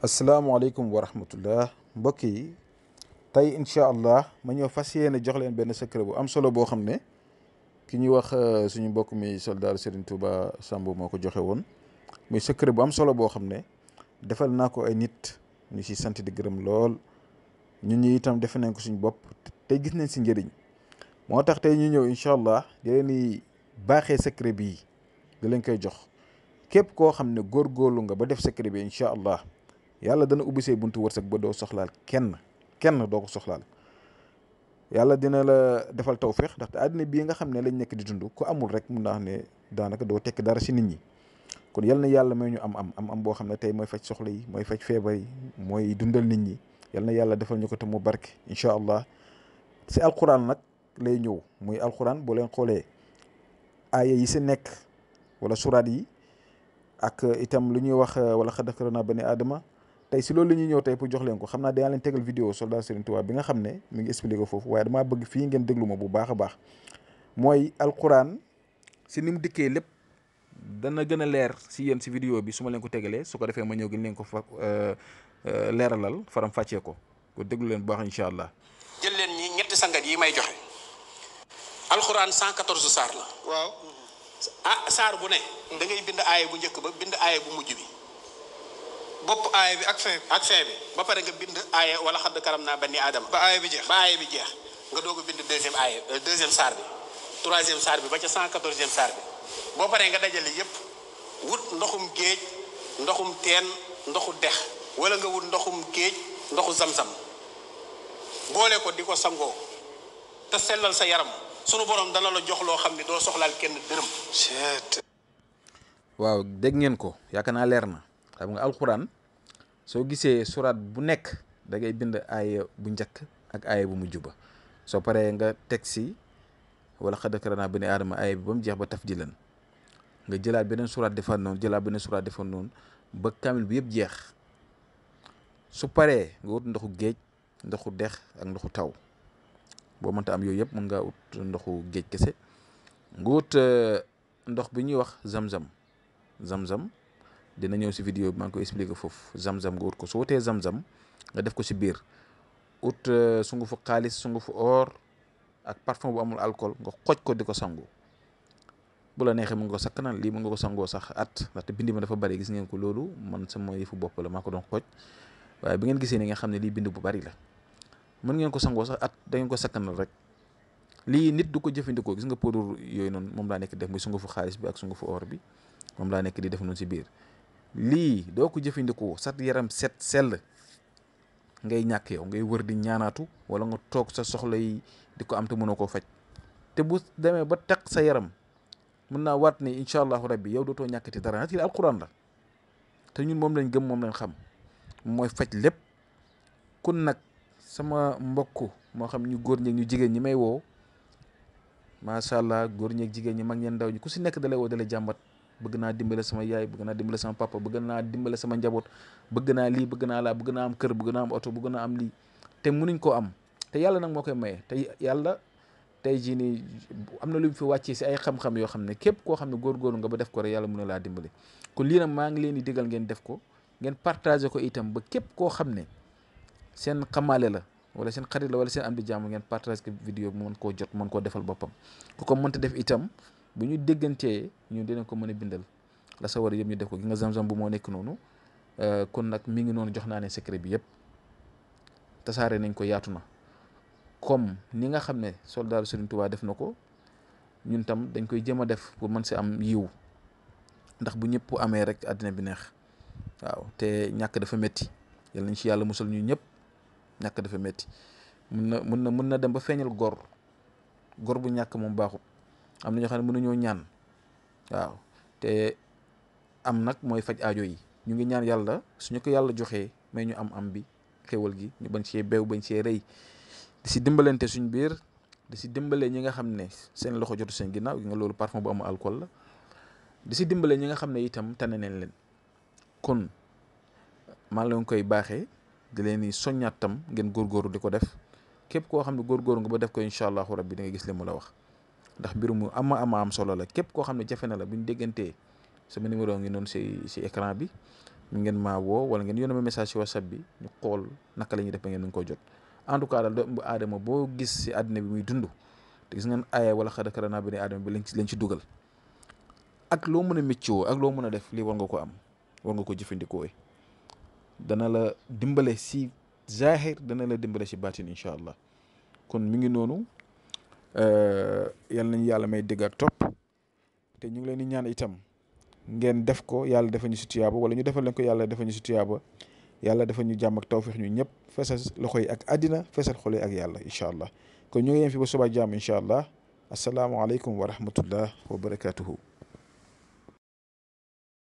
asalaamaaleykum wa rahmatullah mbokk yi tey incha allah ma ñëw fas yéene jox leen benn secret bu am solo boo xam ne ki ñuy wax suñu mbokk mi soldat Serigne Touba Samb moo ko joxe woon muy secret bu am solo boo xam ne defal naa ko ay nit ñu si sant di gërëm lool ñun ñi itam defe nañ ko suñu bopp tey gis nañ si njëriñ moo tax tey ñu ñëw incha allah di leen di baaxee secret bii da leen koy jox képp koo xam ne góorgóorlu nga ba def secret bi incha allah. yàlla dana ubbi say buntu wërsëg ba doo soxlaal kenn doo ko soxlaal yàlla dina la defal tawféex ndaxte àddina bii nga xam ne lañ nekk di dund ku amul rek mun naa wax ne daanaka doo tekk dara si nit ñi kon yal na yàlla may ñu am boo xam ne tey mooy faj soxla yi mooy faj feebar yi mooy dundal nit ñi yal na yàlla defal ñu ko te mu barke incha allah si alquran nag lay ñëw muy alquran boo leen xoolee aaya yi si nekk wala suraat yi ak itam lu ñuy wax wala xad karramnaa banii aadama tey si loolu la ñuy ñëw tey pour jox leen ko xam naa dinaa leen tegal vidéo soldat Serigne Touba bi nga xam ne mi ngi expliqué foofu waaye damaa bëgg fii ngeen déglu ma bu baax a baax mooy alquran si ni mu dikkee lépp dana gën a leer si yéen si vidéo bi su ma leen ko tegalee su ko defee ma ñëw gën leen ko fa leeralal faram fàccee ko déglu leen bu baax incha allah. jël leen ñi ñetti sangat yi may joxe alquran 114 saar la. waaw. saar bu ne. da ngay bind aaya bu njëkk ba bind aaya bu mujj bi. bopp aaya bi ak fin bi ba pare nga bind aaya wala xadd karramnaa banii aadama ba aaya bi jeex nga doog a bind deuxième saar bi troisième saar bi ba ca 114e saar bi boo paree nga dajale yépp wut ndoxum géej ndoxum teen ndoxu dex wala nga wut ndoxum géej ndoxu zam-zam boole ko di ko sangoo te sellal sa yaram sunu borom dana la jox loo xam ne doo soxlaal kenn dërëm. waaw dégg ngeen ko yaakaar naa leer na xam nga alxuraan soo gisee suraat bu nekk da ngay bind aaya bu njëkk ak aaya bu mujj ba soo paree nga teg si wala xad karramnaa banii aadama aaya bi ba mu jeex ba tafdilan nga jëlaat beneen suraat defaat noonu jëlaat beneen suraat defaat noonu ba kaamil bi yëpp jeex su paree nga wut ndoxu géej ndoxu dex ak ndoxu taw boo mënta am yooyu yëpp mën ngaa ut ndoxu géej kese nga wut ndox bi ñuy wax zam-zam dina ñëw si vidéo bi maa ngi koy expliqué foofu zam-zam nga ut ko soo wutee zam-zam nga def ko si biir ut sungufu xaalis sungufu or ak parfum bu amul alcool nga xoj ko di ko sangu bu la neexee mën nga ko sakkanal lii mën nga ko sangoo sax at ndaxte bindi ma dafa bari gis ngeen ko loolu man sama yëfu bopp la maa ko doon xoj waaye bi ngeen gisee ni nga xam ne lii bind bu bari la mën ngeen ko sangoo sax at da ngeen ko sakkanal rek lii nit du ko jëfandikoo gis nga poudre yooyu noonu moom laa nekk def muy sungufu xaalis bi ak sungufu or bi moom laa nekk di def noonu si biir lii doo ko jëfandikoo sa yaram set sell ngay ñàkk yow ngay wër di ñaanaatu wala nga toog sa soxla yi di ko am te mënoo koo faj te bu demee ba taq sa yaram mën naa waat ne incha allahu rabbi yow dootoo ñàkkati dara nag alquran la te ñun moom lañ gëm moom lañ xam mooy faj lépp kun nag sama mbokk moo xam ñu góor ñeeg ñu jigéen ñi may woo macha allah góor ñeeg jigéen ñi mag ñeen ndaw ñi ku si nekk dalay woo dalay jàmbat bëgg naa dimbale sama yaay bëgg naa dimbale sama papa bëgg naa dimbale sama njaboot bëgg naa lii bëgg naa laa bëgg naa am kër bëgg naa am oto bëgg naa am lii te mënuñ koo am te yàlla nag moo koy maye te yàlla tey jii nii am na lu mu fi wàccee si ay xam-xam yoo xam ne képp koo xam ne góorgóorlu nga ba def ko rek yàlla mën na laa dimbale kon lii nag maa ngi leen di digal ngeen def ko ngeen partagé ko itam ba képp koo xam ne seen xamaale la wala seen xarit la wala seen am di jàmm ngeen partagé ko vidéo bi mën koo jot mën koo defal boppam ku ko mënta def itam bu ñu déggantee ñu dinañ ko mën a bindal la sa war a yëpp ñu def ko gi nga zam-zam bu moo nekk noonu kon nag mi ngi noonu jox naa ne secret bi yëpp tasaare nañ ko yaatu na comme ni nga xam ne soldat Serigne Touba def na ko ñun tam dañ koy jëm a def pour mën si am yiw ndax bu ñëpp amee rek àddina bi neex waaw te ñàkk dafa métti yal nañ ci yàlla musal ñu ñëpp ñàkk dafa métti mun na dem ba feeñal gor bu ñàkk moom baaxut am na ñoo xam ne mënuñoo ñaan waaw te am nag mooy faj aajo yi ñu ngi ñaan yàlla suñu ko yàlla joxee may ñu am bi xéwal gi ñu bañ cee beew bañ cee rëy di si dimbalante suñ biir di si dimbale ñi nga xam ne seen loxo jotu seen ginnaaw gi nga loolu parfum bu amul alcool la di si dimbale ñi nga xam ne itam tane neen leen kon maa leen koy baaxee di leen di soññaat tam ngeen góorgóorlu di ko def képp koo xam ne góorgóorlu nga ba def ko incha allahu rabbi da nga gis li mu la wax ndax mbir mu am solo la képp koo xam ne jafe na la bu ñu déggantee sama numéro ngi noonu si écran bi ngeen maa woo wala ngeen yónnee ma message ci WhatsApp bi ñu xool naka la ñuy def ba ngeen mën koo jot. en tout cas daal doomu aadama boo gis si àddina bi muy dund te gis ngeen aaya wala xad karamnaa banii aadama bi lañ ci dugal ak loo mën a méccoo ak loo mën a def lii war nga ko am war nga ko jëfandikoo dana la dimbale si zahir dana la dimbale si baatin incha allah. kon mi ngi noonu yal nañu yàlla may dégg ak topp te ñu ngi leen di ñaan itam ngeen def ko yàlla defal ñu si tuyaaba wala ñu defal leen ko yàlla defal ñu si tuyaaba yàlla defal ñu jàmm ak tawfiix ñu ñëpp feesal loxo yi ak àddina feesal xol yi ak yàlla incha allah kon ñu ngi yem fi ba suba jàmm incha allah asalaamualeykum wa rahmatullah wa barakatuhu.